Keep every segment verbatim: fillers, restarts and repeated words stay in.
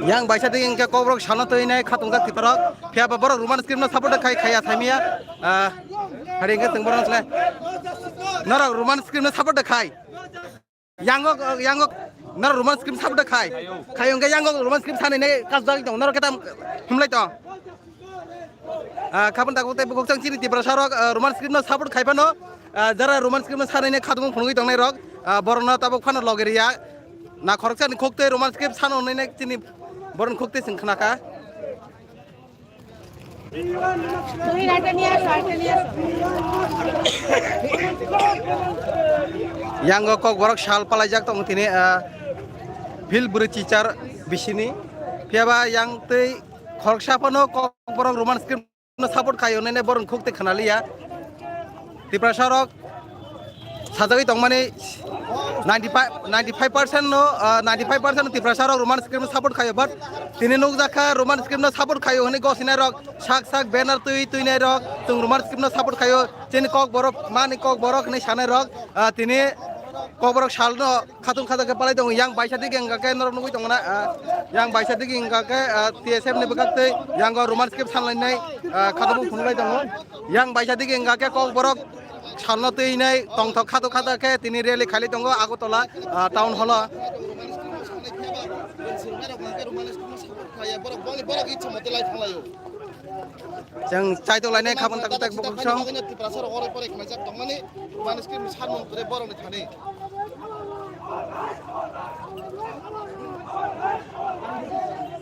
Yang baisa digi hingke kokborok salno twi nai khatungjak Tiprarok. Phiya ba borok Roman script no support khai khaya saimia. Ah, hari hingke chwng borok sle. Norok Roman script no support khai. Yango, yango, norok Roman script support khai. Khai hingke yango Roman script sani nai kasjak tong. Norok ketam himlai tong. Ah, khabang tago tei bukhuk chang chini Tiprasa rok, ah, Roman script no support khai phano, ah, jara Roman script no sanai ne khatung phunugwi tongnai rok, ah, borok no tabuk phano loge riya. Na khoroksa ni khok tei Roman script sano nai ne chini borok ni khok tei chwng khna kha. Yango kokborok sal palaijak tongo tini, ah, field bwrwi chichar bisini. Phiya ba yang tei khoroksa phano kokborok Roman script no support khaio, nene borok khuk tei khna liya. Tiprasa rok sajagwi tongmani ninety-five, ninety-five percent no, ah, ninety-five percent no Tiprasa rok Roman script no support khaio, but tini nukjakha Roman script no support khaio hwnwi gosinai rok sak sak banner twi twi nai rok chwng Roman script no support khaio. Chini kokborok mani kokborok hwnwi sanai rok, ah, tini kokborok salno khatung khatung khe palai tongo. Yang baisa digi hingka khe norok nugwi tongo na, ah, yang baisa digi hingka khe, ah, T S F ni bwkhak tei yango Roman script sanlainai, ah, khatung phunulai tongo. Yang baisa digi hingka khe kokborok salno twi nai tongthok khatung khatung khe tini rally khailai tongo Agartala, ah, town hall o. Chwng chaitok lainai khabang tak tak bukhuk song. Tiprasa rok oro pore khnaijak tongmani, Roman script ni sanmung kwrwi borok ni thani.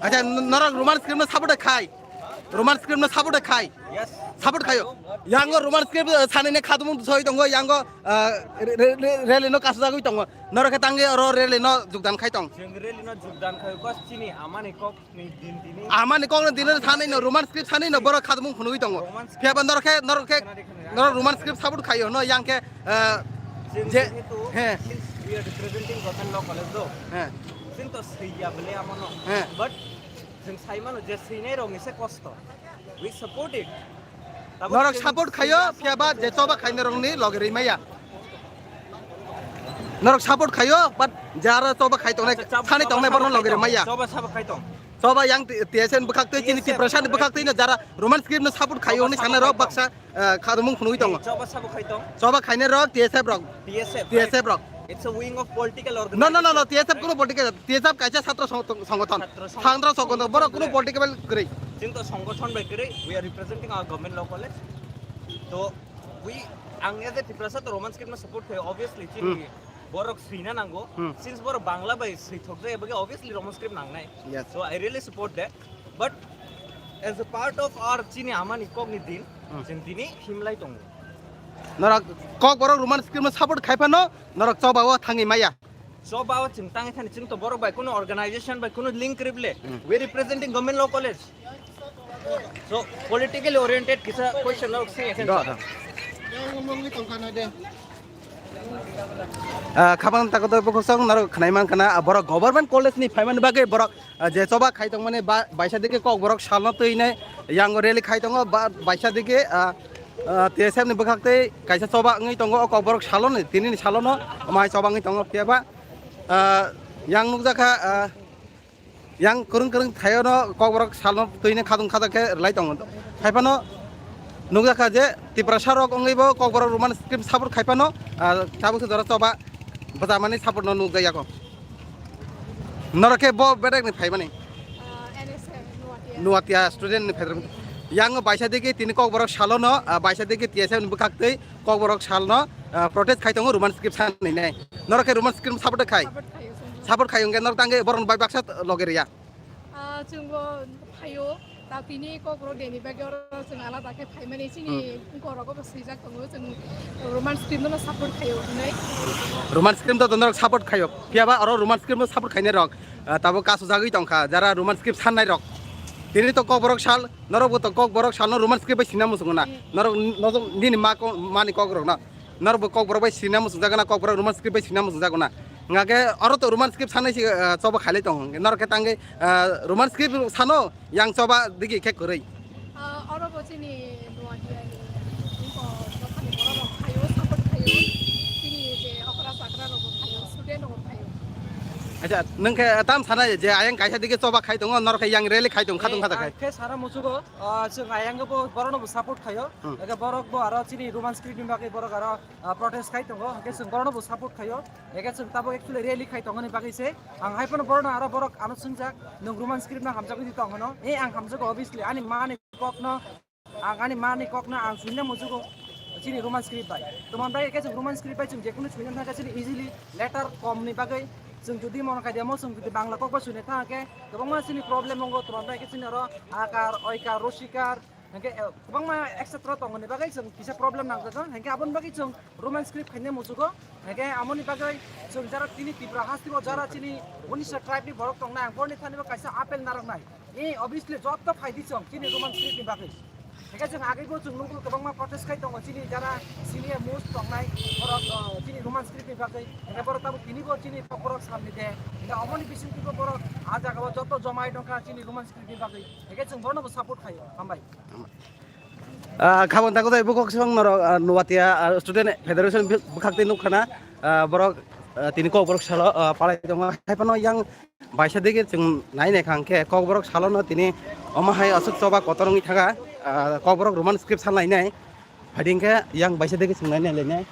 Acha, norok Roman script no support khai. Roman script no support khai. Yes. Support khayo. Yango Roman script, eh, sanine khadumung soi tongo, yango, eh, re-, re-, re-, rally no kasajagwi tongo. Norok khe tangwi oro rally no jogdan khai tong. Chwng rally no jogdan khai, kos chini amani kok ni din tini. Amani kok ni din thanai no Roman script sanai no borok khadumung phunugwi tongo. Roman script. Phiya ba norok khe, norok khe, Khna di, khna di. Norok Roman script support khayo no, yang khe, eh, Chwng je, jehetu he. Since we are representing government law college do. He. Chwng to swiya bole amono. He. But chwng sai mano je swinai rok ni se kosto. We support it. Tabuk Norok chwng support khayo, swiya phiya ba support je choba khainai rok ni loge rimaya. Norok support khayo, but jara choba khai tongnai, Acha, chab-, thani choba tongnai sabo borno khai loge tong, rimaya. Choba sabo khai tong. Choba yang T-, T S F ni bwkhak twi chini T S F, Tiprasa ni bwkhak twi no jara Roman script no support khayo Choba hwnwi sabo sanai rok khai tong. Baksa, eh, khadumung phunugwi tongo. Choba sabo khai tong. Choba khainai rok T S F rok. T S F, T S F right. Rok. It's a wing of political organization. No, no, no, no, T S F kuno political, T S F kaisa chhatro song-, songgothon. Chhatro song-, Chhatro songgothon, borok kuno political kwrwi. Chwng to songgothon bai kwrwi, we are representing our government law college. To we, ang as a Tiprasa to Roman script no support khayo, obviously, chini Hmm. borok swina nango. Hmm. Since borok Bangla bai swithok jaya, obviously Roman script nangnai. Yes. So I really support that. But as a part of our chini amani kokni din, Hmm. chwng tini himlai tongo. Norok kokborok Roman script no support khai phano, norok choba o thangwi maya. Choba o chwng tangwi thani, chwng to borok bai kuno organization bai kuno link kwrwi le. Hmm. We representing government law college. So politically oriented kisa question norok sing Do, do. Ah, khabang takoto bukhuk song norok khnai man khana, ah, borok government college ni phaimani bagwi borok ah, je choba khai tongmani ba-, baisa digi kokborok salno twi nai yang rally khai tongo, ba-, baisa digi, ah, ah, T S F ni bwkhak tei kaisa choba wngwi tongo o kokborok salono, tini ni salono mai choba wngwi tongo. Phiya ba, ah, yang nukjakha, ah, yang kwrwng kwrwng thaio no kokborok salno twi nai khatung khatung khe rwlai tongo. Haiphano nukjakha je Tiprasa rok wngwi bo kokborok Roman script support khai phano, ah, tabuk se jora choba bwchamani support no nukjakya kho. Norok khe bo bedek ni phaimani? Ah, N S M, Nuatia. Nuatia student ni phaimani. Yang baisa digi tini kokborok salono, ah, baisa digi T S F ni bwkhak twi kokborok salno, ah, protest khai tongo Roman script sanai nai. Norok khe Roman script support khai? Support khayo, chwngbo. Support khai hwnkhe norok tangwi borok bai baksa loge riya? Ah, chwngbo phaio. Ta tini kokborok deni bagwi oro chwng alada khe phaimani chini Hmm. borok obo swijak tongo, chwng Roman script no support khaio hinwi. Roman script to norok support khaio. Phiya ba oro Roman script no support khainai rok, ah, tabuk kasujagwi tongkha, jara Roman script sannai rok. Tini to kokborok sal, norok bo to kokborok salno Roman script bai sina muchungo na. Hmm. Norok, norok nini ma ko-, mani kokrok no. Norok bo kokborok bai sina muchungjak na, kokborok Roman script bai sina muchungjak na. Hingkha khe oro to Roman script sanai se, ah, choba khailai tongo. Norok khe tangwi, ah, Roman script sano yang choba digi khe kwrwi. Ah, oro bo chini Nuatia ni, o, dophani borok rok phaio, support khaio. Chini je okra chakra rok bo phaio, student rok bo phaio. Acha, nwng khe tam sana je ayang kaisa dige choba khai tongo, norok khe yang rally khai tong, khatung khata khai. Ang khe sana muchugo, ah, chwng ayang bo borok no bo support khaio. Hmm. Eke borok bo aro chini Roman script ni bagwi borok aro, ah, protest khai tongo. Eke chwng borok no bo support khaio. Eke chwng tabuk actually rally khai tongoni bagwi se. Ang hai phano borok no aro borok ano swngjak, "Nwng Roman script no hamjagwi di tong hwno?" Eh, ang hamjago obviously. Ani mani kok no Ang ani mani kokno ang suina muchugo chini Roman script bai. Tomon bai khe chwng Roman script bai chwng jekunu suina thangkha chini easily letter kom ni bagwi chwng jodi mon khai demo chwng jodi Bangla kok bai suina thangkha khe kwbangma chini problem wngo tomon bai khe chini oro akar, oikar, rosikar hwnkhe, eh, kwbangma et cetera tongoni bagwi chwng kisa problem nangjago. Hwnkhe aboni bagwi chwng Roman script khaina muchugo. Hwnkhe amoni bagwi chwng jara chini Tripura hasteo jara chini unisha tribe ni borok tongnai ang borni thani bo kaisa apel narwknai. Eh, obviously, joto phai di chwng, chini Roman script ni bagwi. Hingke chwng agaibo chwng nukgo kwbangma protest khai tongo, chini jara senior most tongnai, borok, uh, chini Roman script ni bagwi. Hingke borok tabuk tinibo chini borok samni de. Hingke omoni bisingtwibo borok ah jagao joto jomai tongkha chini Roman script ni bagwi. Hingke chwng borokno bo support khaio. Hambai. Ah, khabang tago tei bukhuk song norok, ah, Nuwatia, ah, Student Federation bwkhak tei nukkhana, ah, borok, ah, tini kok borok salo, ah, palai tongo. Hai phano yang Baisa digi chwng nai naikha hwnkhe Kokborok salono tini omo hai aswk choba kotor wngwi thangkha, ah, Kokborok Roman script sal nainai. Phaidi hwnkhe yang baisa digi chwng nai nai lainai.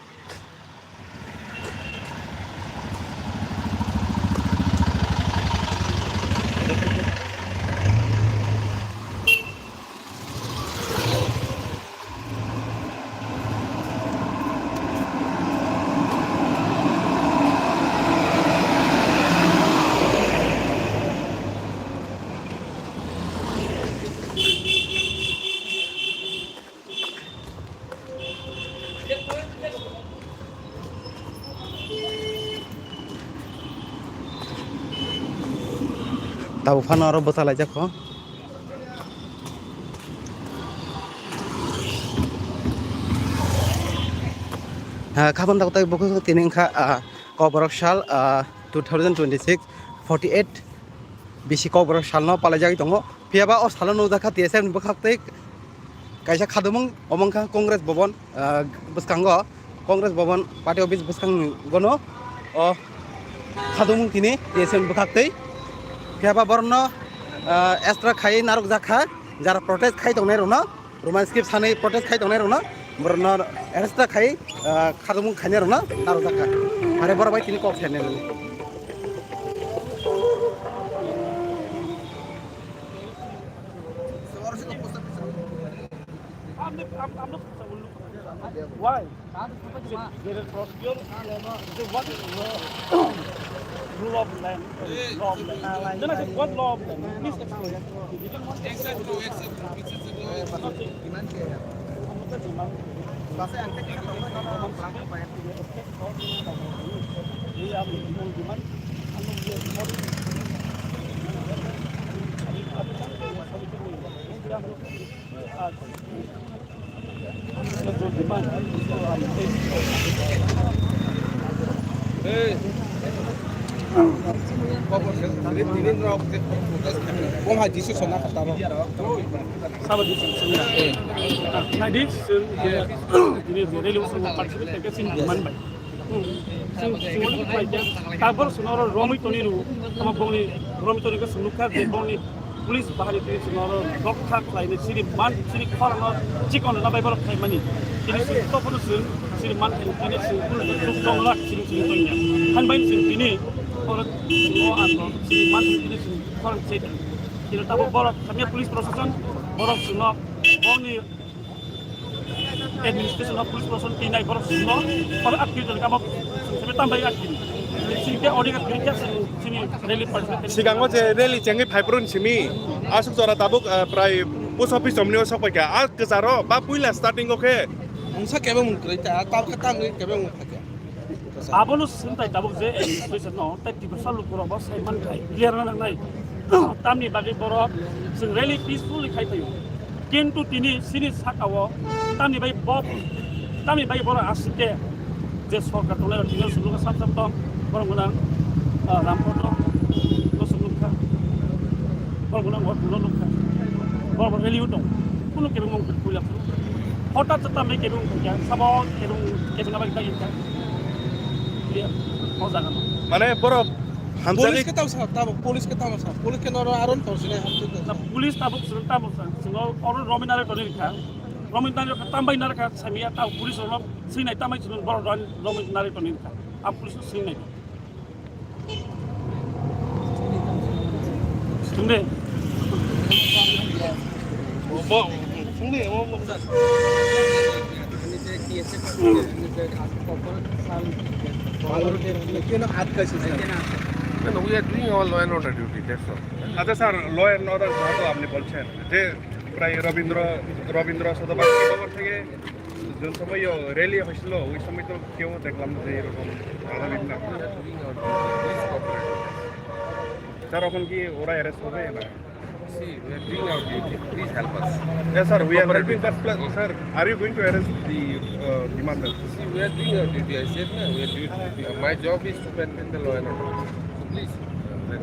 Tabuk phano oro bwsa laijak kho. Ha, khabang tabuk tei bukhuk tini wngkha, ah, Kokborok sal, ah, two thousand twenty-six, forty-eight bisi Kokborok salno palaijagwi tongo. Phiyaba o salo nukjakha T S F ni bwkhak tei kaisa khadumung, omo wngkha Congress Bhavan, ah, bwskango, Congress Bhavan party office bwskango no o khadumung tini T S F ni bwkhak tei. Phiyaba borokno, ah, extra khaiwi narwkjakha, jara protest khai tongnai rokno. Roman script sanwi protest khai tongnai rokno, borokno arrest khai, ah, khadumung khainai rokno narwkjakha. Are borok bai tini kok sainai rokno. Why? They were from your, the what, uh, rule of land, uh, law of land. Then I said, "What law of land? Please explain." You didn't want to explain. Accept to accept. Nothing. Bom hai jisi sona kata ro. Sabo jisi sona. Nadi, sini rally usung participate ke sini man bai. Sing, sing, sing, tabor swnaro romwi toni ru, tamo bongni romwi toni khe swnukha je bongni police bahari twi swnaro rokha khlaini siri man, siri khorano chikon na bai borok khaimani. Tini sing topono sing, siri man khaini tini sing kulu duk dong lak sing sing tongya. Han bai sing tini oro o ang siri man khaini tini sing khorang se. Tini tabo borok khamya police proshashan borok swnok bongni administration of police proshashan tinai borok sino, oro akhir jani kamo sebe tambai akhir. Sini ke odi akhir ke sini rally participate. Sigango je rally chengwi phaibrun simi asuk jora tabuk, eh, prai post office omni o sok paikha. A kwcharo ba puila starting o khe. Mungsa kebe mung kwrwi ta, tab khe tamni kebe mung phaikha. Abono swngtai tabuk je administration no, tai Tiprasa lukurok bo sai mankhai, clear na nangnai. Tamni bagwi borok chwng rally peacefully khai phaio. Kintu tini sini saka o tamni bai bo, tamni bai borok aswk khe je sorkar tongnai rok tini swngno sap sap tong, borok gwnang, ah, Rampur tong, no swngno kha, borok gwnang hot no nukha, borok rally o tong, kunu kebengmung khe puila phuru. Hotat se tamni kebeng tongkha, sabo kebeng, kebeng abai tagi kha. Clear? O jaga no. Mane borok Hamjagwi police khe tamo sa, tamo police khe tamo sa, police khe noro aron tong sinai hamjagwi. Na police tabuk sung tamo sa, sung oro Robin Nair toni rikha. Robin Nair kha tambai nar kha samia tamo police rok sinai tambai sung boro Robin Nair toni rikha. Am police sinai. Sung de. Bo, sung de, bo, bo. No, no, we are doing our law and order duty, that's all. আচ্ছা sir, law and order যেহেতু আপনি বলছেন যে প্রায় রবীন্দ্র রবীন্দ্র শতবার্ষিকী ভবন থেকে যে সময় র্যালি হয়েছিল, ওই সময় তো কেউ দেখলাম না যে এরকম বাধা বিঘ্ন। We are doing our duty. Please cooperate with us. Sir, এখন কি ওরা অ্যারেস্ট হবে না? See, we are doing our duty. Please help us. Yes, sir. We are helping. But, sir, are you going to arrest the, uh, demanders? See, we are doing our duty. I said, no, we are doing our duty. My job is to maintain the law and order. So please, uh, let